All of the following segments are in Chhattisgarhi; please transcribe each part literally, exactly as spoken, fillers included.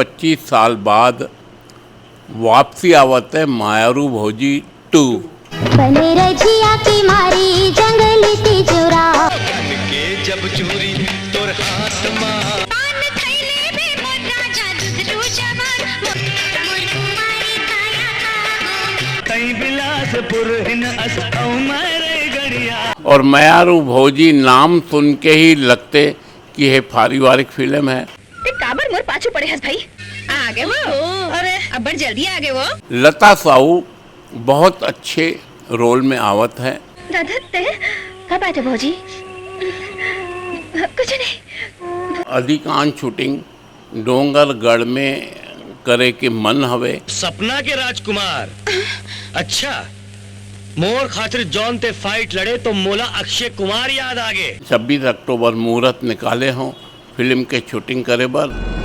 पच्चीस साल बाद वापसी आवत है मायारू भौजी टू। बने रजिया की मारी जंगली तिजोरा। के जब चूरी तोर हाथ मा। पान खैले बे मोर राजा दुधरू जवान, मोर, मोर कुंवारी काया खाबो। तई बिलासपुर हिन अस अउ मारे गड़िया। और मयारू भौजी नाम सुन के ही लगते कि ये पारिवारिक फिल्म है। ते काबर मोर पाछू पड़े हस भाई? आ गए वो। अरे, अब्बड़ जल्दी आ गए वो। लता साहू बहुत अच्छे रोल में आवत है। दादा, ते? का बात है भौजी? कुछ नहीं। अधिकांश शूटिंग डोंगरगढ़ में करे के मन हवे। सपना के राजकुमार। अच्छा, मोर खातिर जौन ते फाइट लड़े तो मोला अक्षय कुमार याद आगे। छब्बीस अक्टूबर मुहूर्त निकाले हों फिल्म के शूटिंग करे बर।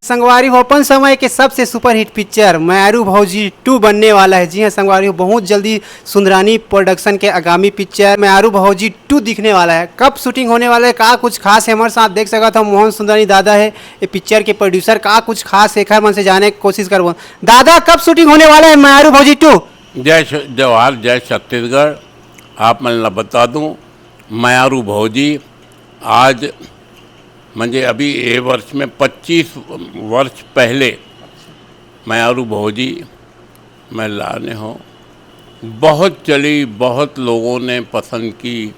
संगवारी हो, अपन समय के सबसे सुपरहिट पिक्चर मयारू भौजी टू बनने वाला है। जी हाँ संगवारी हो, बहुत जल्दी सुंदरानी प्रोडक्शन के आगामी पिक्चर मयारू भौजी टू दिखने वाला है। कब शूटिंग होने वाला है, का कुछ खास है हमारे साथ, देख सकत हो मोहन सुंदरानी दादा है ये पिक्चर के प्रोड्यूसर। का कुछ खास है एखर मन से जाने की कोशिश करबो। दादा, कब शूटिंग होने वाला है मयारू भौजी टू? जय स-, जोहार, जय छत्तीसगढ़। आप मन ला बता दूं, मयारू भौजी आज, म्हणजे अभी ये वर्ष में पच्चीस वर्ष पहले मयारू भौजी मैं लाने हों, बहुत चली, बहुत लोगों ने पसंद की।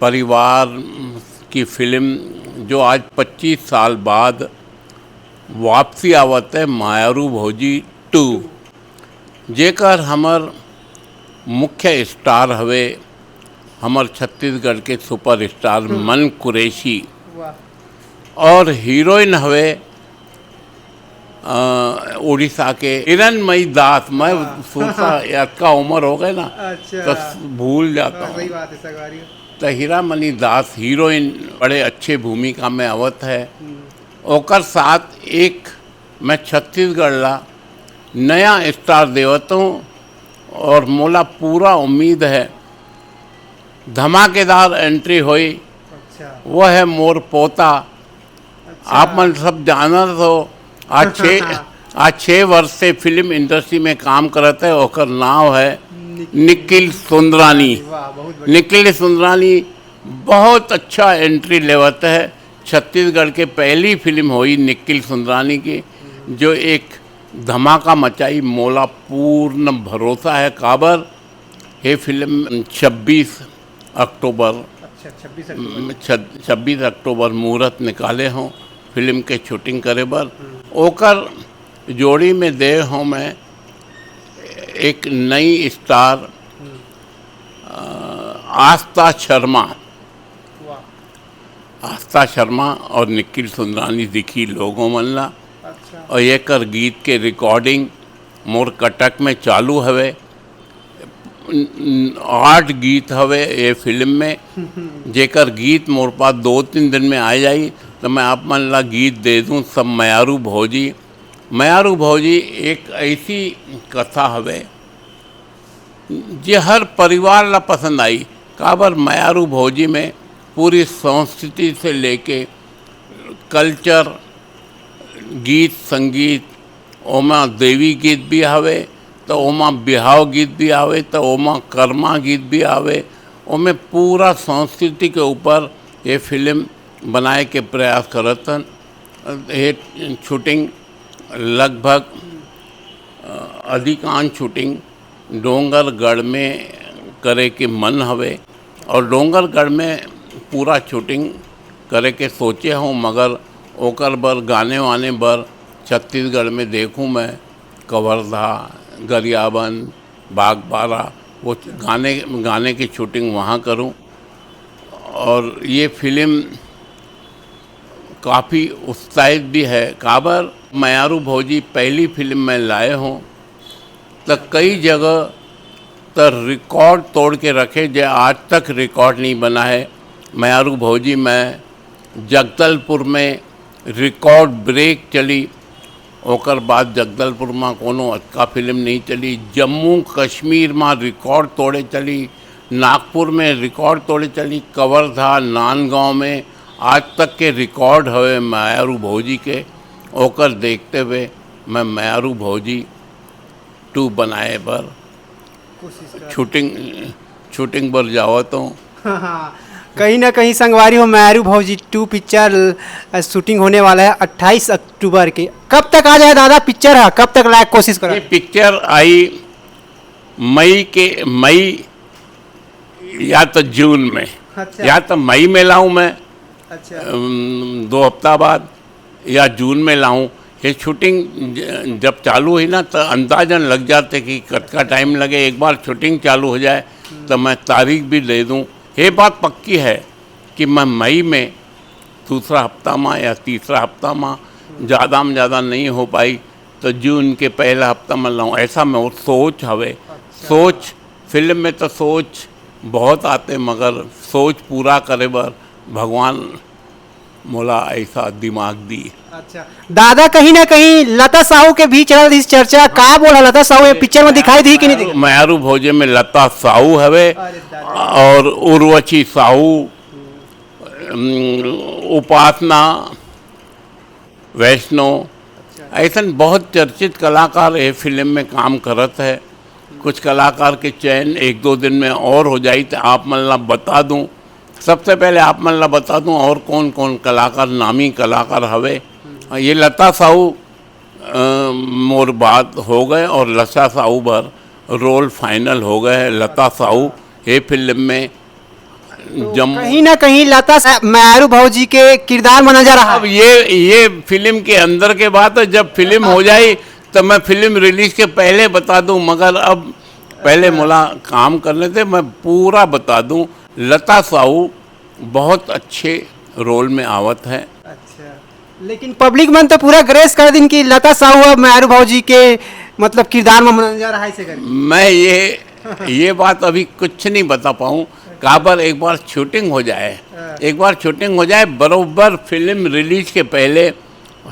परिवार की फिल्म जो आज पच्चीस साल बाद वापसी आवत है, मयारू भौजी टू, जेकर हमर मुख्य स्टार हवे हमर छत्तीसगढ़ के सुपरस्टार हम्म। मन कुरैशी वाह। और हीरोइन हवे, अ, उड़ीसा के हिरणमयी दास। मैं वाह। सोचता, अतका उम्र हो गए ना, अच्छा। तो भूल जाता हाँ, हूँ। सही बात है, संगवारी हो। तो हीरामणि दास हीरोइन बड़े अच्छे भूमिका में आवत है। हम्म। ओकर साथ एक मैं छत्तीसगढ़ ला नया स्टार देवत हूँ और मोला पूरा उम्मीद है धमाकेदार एंट्री होई। अच्छा। वो है मोर पोता। अच्छा। आप मन सब जानत हो, आज छः आज छः वर्ष से फिल्म इंडस्ट्री में काम करत है, ओकर नाव है निखिल। निखिल सुंदरानी। वाह, बहुत बढ़िया। निखिल सुंदरानी बहुत अच्छा एंट्री लेवत है। छत्तीसगढ़ के पहली फिल्म होई निखिल सुंदरानी की, जो एक धमाका मचाई, मोला पूर्ण भरोसा है। काबर, ये फिल्म छब्बीस अक्टूबर, अच्छा, छब्बीस अक्टूबर। छब्बीस अक्टूबर मुहूर्त निकाले हों फिल्म के शूटिंग करे बर। हम्म। ओकर जोड़ी में दे हों मैं एक नई स्टार, हम्म। अ, आस्था शर्मा। वाह। आस्था शर्मा और निखिल सुंदरानी दिखी लोगों मन ला। अच्छा। और एकर गीत के रिकॉर्डिंग मोर कटक में चालू हवे। आठ गीत हवे ये फिल्म में, जेकर गीत मोर पास दो तीन दिन में आ जाई, तो मैं आप मन ला गीत दे दूं, सब मयारू भौजी। मयारू भौजी एक ऐसी कथा हवे, जे हर परिवार ला पसंद आई। काबर, मयारू भौजी में पूरी संस्कृति से लेके कल्चर, गीत संगीत, ओमा देवी गीत भी हवे, तो ओमा बिहाव गीत भी आवे, तो ओमा कर्मा गीत भी आवे। ओमे पूरा संस्कृति के ऊपर ये फिल्म बनाए के प्रयास करत हन। ये शूटिंग लगभग, अ, अधिकांश शूटिंग डोंगरगढ़ में करे के मन हवे और डोंगरगढ़ में पूरा शूटिंग करे के सोचे हूँ, मगर ओकर बर गाने वाने बर छत्तीसगढ़ में देखूँ मैं, कवर्धा, गरियाबंद, बागबारा, वो गाने, गाने की शूटिंग वहाँ करूँ। और ये फिल्म काफ़ी उत्साहित भी है। काबर, मयारू भौजी पहली फिल्म में लाए हों, तो कई जगह तो रिकॉर्ड तोड़ के रखे, जो आज तक रिकॉर्ड नहीं बना है। मयारू भौजी में जगदलपुर में रिकॉर्ड ब्रेक चली, ओकर बाद जगदलपुर में कोनो अतका फिल्म नहीं चली। जम्मू कश्मीर में रिकॉर्ड तोड़े चली, नागपुर में रिकॉर्ड तोड़े चली, कवर्धा, नांदगांव में आज तक के रिकॉर्ड हवे मयारू भौजी के। ओकर देखते हुए मैं मयारू भौजी टू बनाए बर कोशिश कर। शूटिंग, शूटिंग बर जावत हूँ। कहीं ना कहीं संगवारी हो, मयारू भौजी टू पिक्चर शूटिंग होने वाला है अट्ठाईस अक्टूबर के। कब तक आ जाए दादा पिक्चर है, कब तक लायक कोशिश करा? ये पिक्चर आई मई के, मई या तो जून में, अच्छा। या तो मई में लाऊं मैं, अच्छा। अम, दो हफ्ता बाद या जून में लाऊं। ये शूटिंग ज- जब चालू हुई ना, तो अंदाजन लग जाते कि कतका टाइम लगे। एक बार शूटिंग चालू हो जाए, तो मैं तारीख भी दे दूं। ये बात पक्की है कि मैं मई में दूसरा हफ्ता में या तीसरा हफ्ता में, ज़्यादा में ज़्यादा नहीं हो पाई, तो जून के पहला हफ्ता में लाऊं, ऐसा मोर सोच हवे। सोच, फिल्म में तो सोच बहुत आते, मगर सोच पूरा करे बर भगवान मोला ऐसा दिमाग दी। अच्छा दादा, कहीं ना कहीं लता साहू के भी चलत रहिस चर्चा, का बोला लता साहू ये पिक्चर में दिखाई दी कि नहीं दिखाई? मयारू भौजी में लता साहू हवे अरे दादा। और उर्वशी साहू, अम, उपासना वैष्णव, ऐसन बहुत चर्चित कलाकार ये फिल्म में काम करत है। कुछ कलाकार के चयन एक दो दिन में और हो जाई, तो आप मन ला बता दूं। सबसे पहले आप मन ला बता दूं और कौन कौन कलाकार, नामी कलाकार हवे। ये लता साहू, अ, मोर बात हो गए और लता साहू बर रोल फाइनल हो गए है। लता साहू ये फिल्म में तो जम कहीं ना कहीं लता सा- मयारू भौजी के किरदार माना जा रहा अब है। ये ये फिल्म के अंदर के बात है, जब फिल्म हो जाए तो मैं फिल्म रिलीज के पहले बता दूं, मगर अब पहले मोला काम करने दे, मैं पूरा बता दूं। लता साहू बहुत अच्छे रोल में आवत है। अच्छा, लेकिन पब्लिक मन तो पूरा ग्रेस कर दिन कि लता साहू अब मयारू भौजी के मतलब किरदार में माना जा रहा है इसे करके। मैं ये ये बात अभी कुछ नहीं बता पाऊँ, काबर एक बार शूटिंग हो जाए, एक बार शूटिंग हो जाए, बरोबर फिल्म रिलीज के पहले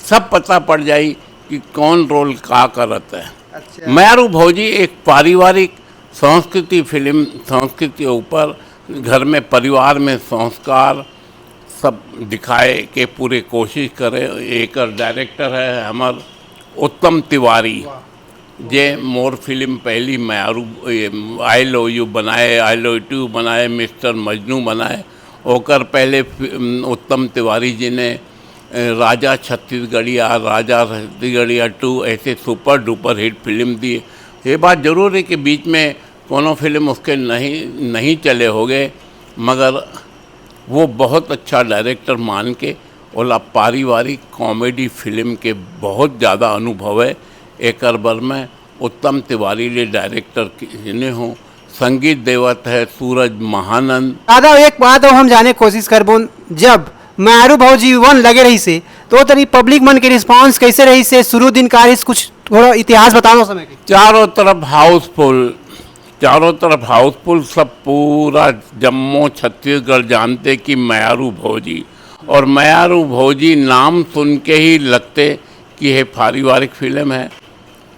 सब पता पड़ जाई कि कौन रोल का करत है। अच्छा। मयारू भौजी एक पारिवारिक संस्कृति फिल्म, संस्कृति के ऊपर घर में, परिवार में संस्कार सब दिखाए के पूरे कोशिश करे। एकर डायरेक्टर है हमर उत्तम तिवारी, जे मोर फिल्म पहली मयारू, ये, आई लव यू बनाए, आई लव टू बनाए, मिस्टर मजनू बनाए। ओकर पहले फिल्म उत्तम तिवारी जी ने, ए, राजा छत्तीसगढ़िया, राजा छत्तीसगढ़िया टू, ऐसे सुपर डुपर हिट फिल्म दिए। ये बात जरूर है कि बीच में कोनो फिल्म उसके नहीं नहीं चले होगे, मगर वो बहुत अच्छा डायरेक्टर मान के ओला पारिवारिक कॉमेडी फिल्म के बहुत ज़्यादा अनुभव है। एकर बर मैं उत्तम तिवारी ले डायरेक्टर किने हूँ। संगीत देवत है सूरज महानंद। दादा, एक बात और हम जाने कोशिश करबो, जब मयारू भौजी वन लगे रही से तो तनी पब्लिक मन के रिस्पांस कैसे रही से, शुरू दिन का रही से, कुछ थोड़ा इतिहास बताओ समय के। चारों तरफ हाउसफुल, चारों तरफ हाउसफुल, सब पूरा जम्मो छत्तीसगढ़ जानते कि मयारू भौजी, और मयारू भौजी नाम सुन के ही लगते कि ये पारिवारिक फिल्म है।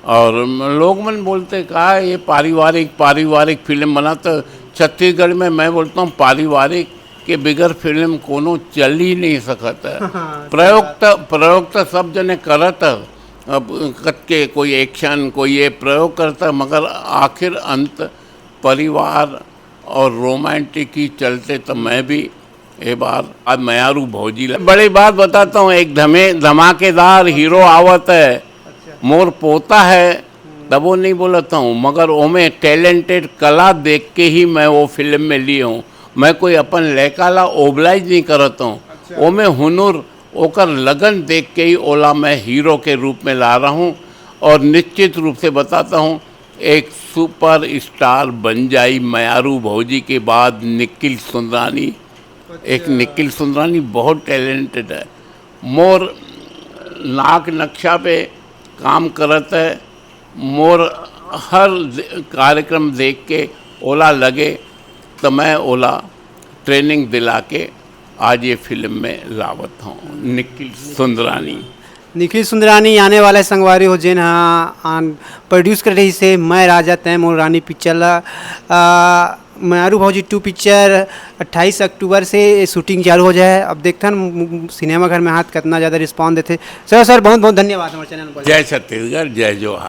और लोग मन बोलते, "का ये पारिवारिक, पारिवारिक फिल्म बना?" तो छत्तीसगढ़ में मैं बोलता हूँ, पारिवारिक के बिगर फिल्म कोनो चल ही नहीं सकत है। प्रयोग तो, प्रयोग तो सब जने करत है, अब कत के कोई एक्शन, कोई ये प्रयोग करता है, मगर आखिर अंत परिवार और रोमांटिक ही चलते। तो मैं भी ये बार आज मयारू भौजी ला बड़ी बात बताता हूँ, एक धमे धमाकेदार हीरो आवत है, मोर पोता है, तब वो नहीं बोलता हूँ, मगर ओमे टैलेंटेड कला देख के ही मैं वो फिल्म में लिए हूँ। मैं कोई अपन लड़का ला ओबलाइज नहीं करता हूँ, ओमे हुनर, ओकर लगन देख के ही ओला मैं हीरो के रूप में ला रहा हूँ। और निश्चित रूप से बताता हूँ, एक सुपर स्टार बन जाई मयारू भौजी के बाद निखिल सुंदरानी। एक निखिल सुंदरानी बहुत टैलेंटेड है, मोर नाक नक्शा पे काम करत है, मोर हर दे- कार्यक्रम देख के ओला लगे, तो मैं ओला ट्रेनिंग दिला के आज ये फिल्म में लावत हूँ। निखिल सुंदरानी। निखिल सुंदरानी आने वाला संगवारी हो, जेन हा प्रोड्यूस कर रही से मैं राजा तैं मोर रानी पिक्चर ला। आ, मारू भौजी टू पिक्चर अट्ठाईस अक्टूबर से शूटिंग चालू हो जाए। अब देखथन मु-, मु-, सिनेमा घर में हाथ कितना ज़्यादा रिस्पॉन्स देथे। सर, सर, बहुत बहुत धन्यवाद हमारे चैनल पर। जय छत्तीसगढ़, जय जोहार।